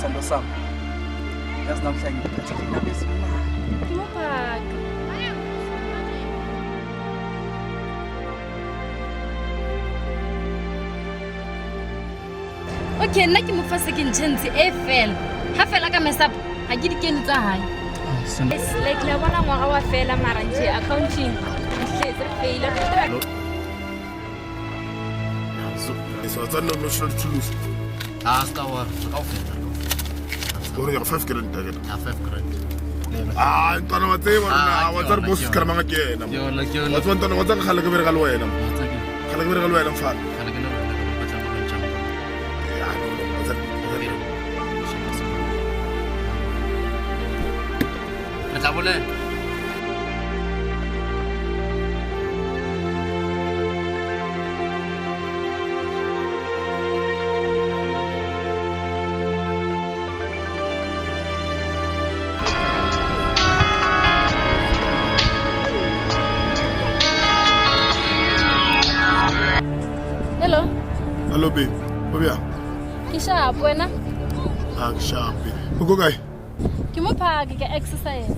Sithando sami. Yazi namhlanje ngiphathele indaba ezimnandi. Ke mo phaka. Okay, nna ke mo fa second chance e fela. Ha fela ka mess up, ha ke dikene tsa hae. Like la bona ngwaga wa fela mara nje accounting hletse re faila. So tsa no no shot tools. Ah, ska wa kaofela. O re ya 5 grand akere. Ya 5 grand. Ah, ntwana wa tseba rona, wa tsare boss kramanga ke yena. Ke yona, ke yona. Wa tseba ntwana wa tsaka gale ke bereka le wena. Gale ke bereka le wena mfana. Gale ke le wena, ke batla go lwantšha. Ya, no, no, wa tseba. Re tla bolela. Hello. Hello babe. O bjang? Ke sharp wena. Ah, ke sharp. O ko kae? Ke mo park ke exercise.